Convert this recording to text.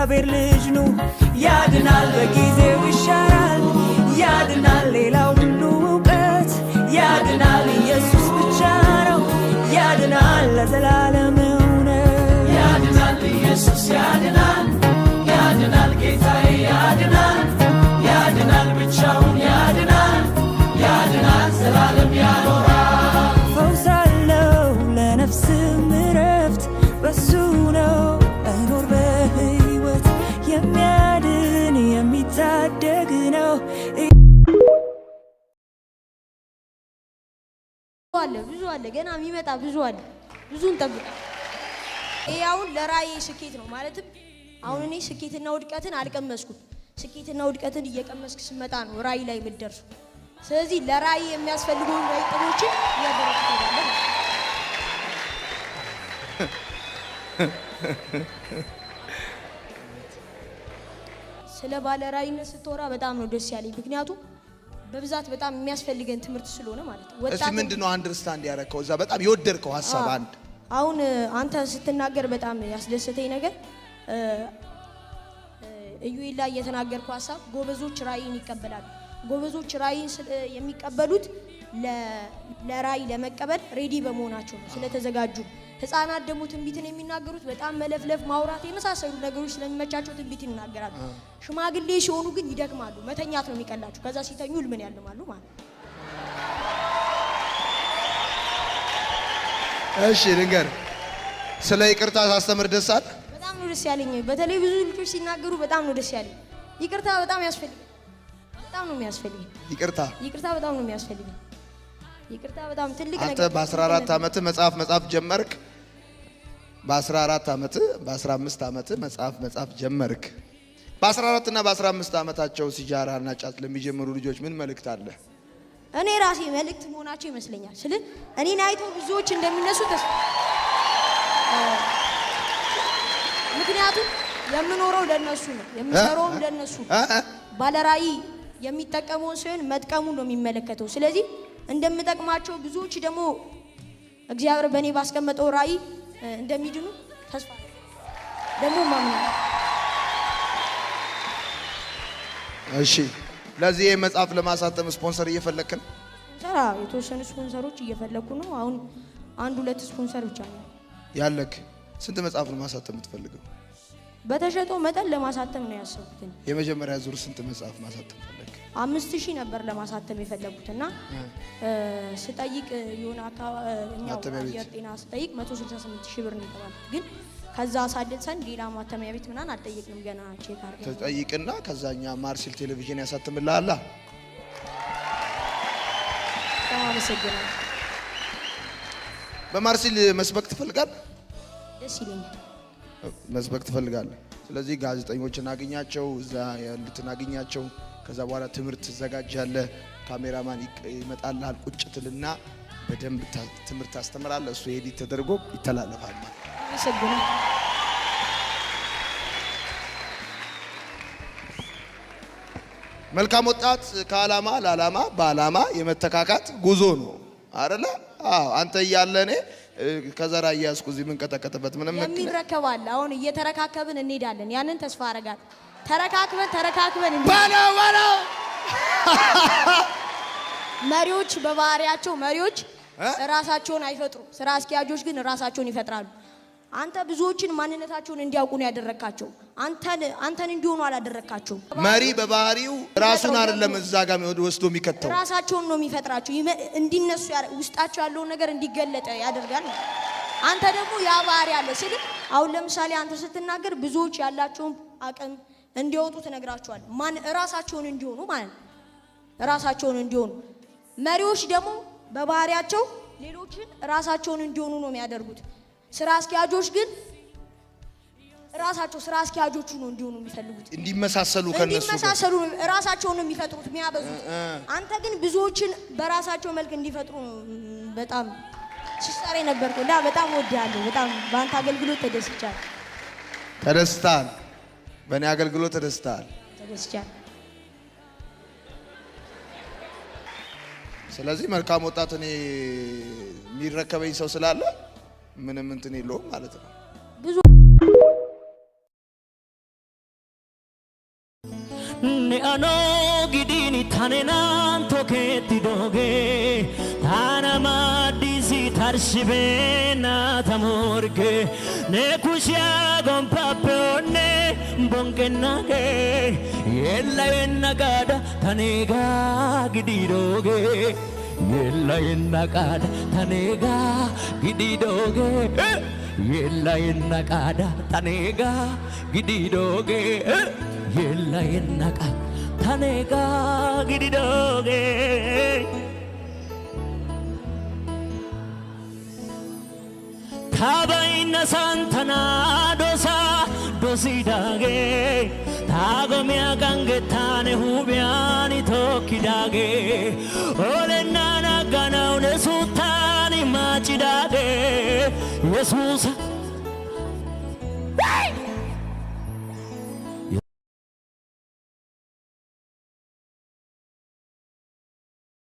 የእግዚአብሔር ልጅ ኑ። ያድናል፣ በጊዜው ይሻራል፣ ያድናል ሌላው ሁሉ እውቀት፣ ያድናል ኢየሱስ ብቻ ነው፣ ያድናል ለዘላለም እውነት። ያድናል ኢየሱስ ያድናል፣ ያድናል ጌታዬ ያድናል፣ ያድናል ብቻውን ያድናል፣ ያድናል ዘላለም ያኖራል። ፈውስ አለው ለነፍስም እረፍት፣ በሱ ነው መኖር በሕይወት፣ የሚያድን የሚታደግ ነው። አለ፣ ብዙ አለ፣ ገና የሚመጣ ብዙ አለ። ብዙ እንጠብቃለን። ይሄ አሁን ለራእዬ ስኬት ነው። ማለትም አሁን እኔ ስኬትና ውድቀትን አልቀመስኩም። ስኬትና ውድቀትን እየቀመስክ ስመጣ ነው ራእይ ላይ የምትደርሱ። ስለዚህ ለራእይ የሚያስፈልጉ ነጥቦችን እያደረግክ ትሄዳለህ ማለት ነው። ስለ ባለ ራእይነት ስትወራ በጣም ነው ደስ ያለኝ። ምክንያቱም በብዛት በጣም የሚያስፈልገን ትምህርት ስለሆነ ማለት ነው። እስቲ ወጣት ምንድን ነው understand ያደረከው እዛ በጣም የወደድከው ሀሳብ አንድ? አሁን አንተ ስትናገር በጣም ያስደሰተኝ ነገር ኢዩኤል ላይ የተናገርከው ሀሳብ ጎበዞች ራእይን ይቀበላሉ። ጎበዞች ራእይን የሚቀበሉት ለራእይ ለመቀበል ready በመሆናቸው ነው፣ ስለተዘጋጁ። ህፃናት ደግሞ ትንቢትን የሚናገሩት በጣም መለፍለፍ፣ ማውራት የመሳሰሉ ነገሮች ስለሚመቻቸው ትንቢትን ይናገራሉ። ሽማግሌ ሲሆኑ ግን ይደክማሉ፣ መተኛት ነው የሚቀላቸው። ከዛ ሲተኙ ህልምን ያልማሉ ማለት ነው። እሺ ልንገር፣ ስለ ይቅርታ ሳስተምር ደስ አለ? በጣም ነው ደስ ያለኝ። በተለይ ብዙ ልጆች ሲናገሩ በጣም ነው ደስ ያለኝ። ይቅርታ በጣም ያስፈልጋል። በጣም ነው የሚያስፈልገኝ። ይቅርታ። ይቅርታ በጣም ነው የሚያስፈልገኝ። ይቅርታ በጣም ትልቅ አንተ ነገር። በ14 ዓመት መጽሐፍ መጻፍ ጀመርክ። በ14 ዓመት፣ በ15 ዓመት መጽሐፍ መጻፍ ጀመርክ። በ14 እና በ15 ዓመታቸው ሲጃራ እና ጫት ለሚጀምሩ ልጆች ምን መልእክት አለ? እኔ ራሴ መልእክት መሆናቸው ይመስለኛል። ስለ እኔን አይተው ብዙዎች እንደሚነሱ ተስፋ፣ ምክንያቱም የምኖረው ለነሱ ነው፣ የምሰራውም ለነሱ ነው። እ? እ? ባለራእይ የሚጠቀመውን ሳይሆን መጥቀሙን ነው የሚመለከተው። ስለዚህ እንደምጠቅማቸው፣ ብዙዎች ደግሞ እግዚአብሔር በእኔ ባስቀመጠው ራእይ እንደሚድኑ ተስፋ ደግሞ ማምናለሁ። እሺ፣ ለዚህ ይህ መጽሐፍ ለማሳተም ስፖንሰር እየፈለግክ ነው? ስፖንሰር አዎ፣ የተወሰኑ ስፖንሰሮች እየፈለኩ ነው። አሁን አንድ ሁለት ስፖንሰር ብቻ ነው ያለክ? ስንት መጽሐፍ ነው ማሳተም የምትፈልገው? በተሸጠው መጠን ለማሳተም ነው ያሰብኩት። እኔ። የመጀመሪያ ዙር ስንት መጽሐፍ ማሳተም ፈለግክ? 5,000 ነበር ለማሳተም የፈለጉት እና ስጠይቅ የሆነ አካባቢ እኛው ማተሚያ ቤት። አየር ጤና ስጠይቅ 168 ሺህ ብር ነው የተባልኩት። ግን ከዛ አሳድሰን ሌላ ማተሚያ ቤት ምናምን አልጠየቅንም፣ ገና check አድርገን ተጠይቅና ከዛኛ ማርሲል ቴሌቪዥን ያሳትምልሃል። በጣም አመሰግናለሁ። በማርሲል መስበክ ትፈልጋለህ? ደስ ይለኛል። መስበክ ትፈልጋለህ። ስለዚህ ጋዜጠኞችን አግኛቸው፣ እዛ ያሉትን አግኛቸው። ከዛ በኋላ ትምህርት ትዘጋጃለህ። ካሜራማን ይመጣልሃል። ቁጭ ትልና በደንብ ትምህርት ታስተምራለህ። እሱ edit ተደርጎ ይተላለፋል ማለት ነው። አመሰግናለሁ። መልካም ወጣት ከዓላማ ለዓላማ በዓላማ የመተካካት ጉዞ ነው አይደለ? አዎ። አንተ እያለ እኔ ከዘራ እያያዝኩ እዚህ የምንቀጠቀጥበት ምንም ምክንያት የሚረከብ አለ። አሁን እየተረካከብን እንሄዳለን። ያንን ተስፋ አረጋለሁ። ተረካክበን ተረካክበን እንሄዳለን። በለው በለው። መሪዎች በባህሪያቸው መሪዎች እ? ራሳቸውን አይፈጥሩም። ስራ አስኪያጆች ግን ራሳቸውን ይፈጥራሉ። አንተ ብዙዎችን ማንነታቸውን እንዲያውቁ ነው ያደረግካቸው። አንተን እንዲሆኑ አላደረግካቸውም። መሪ በባህሪው ራሱን አይደለም እዛ ጋር ወስዶ የሚከተው። ራሳቸውን ነው የሚፈጥራቸው። እንዲነሱ ውስጣቸው ያለውን ነገር እንዲገለጠ ያደርጋል። አንተ ደግሞ ያ ባህሪ አለ ስል አሁን ለምሳሌ አንተ ስትናገር ብዙዎች ያላቸውን አቅም እንዲያወጡ ትነግራቸዋል። ማን ራሳቸውን እንዲሆኑ ማለት ነው። ራሳቸውን እንዲሆኑ። መሪዎች ደግሞ በባህሪያቸው ሌሎችን ራሳቸውን እንዲሆኑ ነው የሚያደርጉት። ስራ አስኪያጆች ግን ራሳቸው ስራ አስኪያጆቹ ነው እንዲሆኑ የሚፈልጉት። እንዲመሳሰሉ ከነሱ ጋር። እንዲመሳሰሉ ነው፣ ራሳቸውን ነው የሚፈጥሩት የሚያበዙት። አንተ ግን ብዙዎችን በራሳቸው መልክ እንዲፈጥሩ ነው በጣም ሲሰራ የነበርከው እና በጣም እወድሃለሁ። በጣም በአንተ አገልግሎት ተደስቻለሁ። ተደስታል። በእኔ አገልግሎት ተደስታል። ተደስቻለሁ። ስለዚህ መልካም ወጣት እኔ የሚረከበኝ ሰው ስላለ ምንም እንትን የለውም ማለት ነው። ብዙ Be'anawu gidin ta nenan tokettidoogee tana maaddisi tarshshibeenna ta morkke. Ne kushiyaa gomppappe oonne bonqqennaagee yeellayenna gaada ta neegaa gididoogee yeellayenna gaada ta neegaa gididoogee yeellayenna gaada ta neegaa gididoogee yeellayenna gaada ta neegaa gididoogee. Ta baynnasan tana dosa dosidaagee ta gomiyaa qanggettaa ne huuphiyan tookkidaagee olennan agganawu ne suuttan maacidaagee Yesuusa.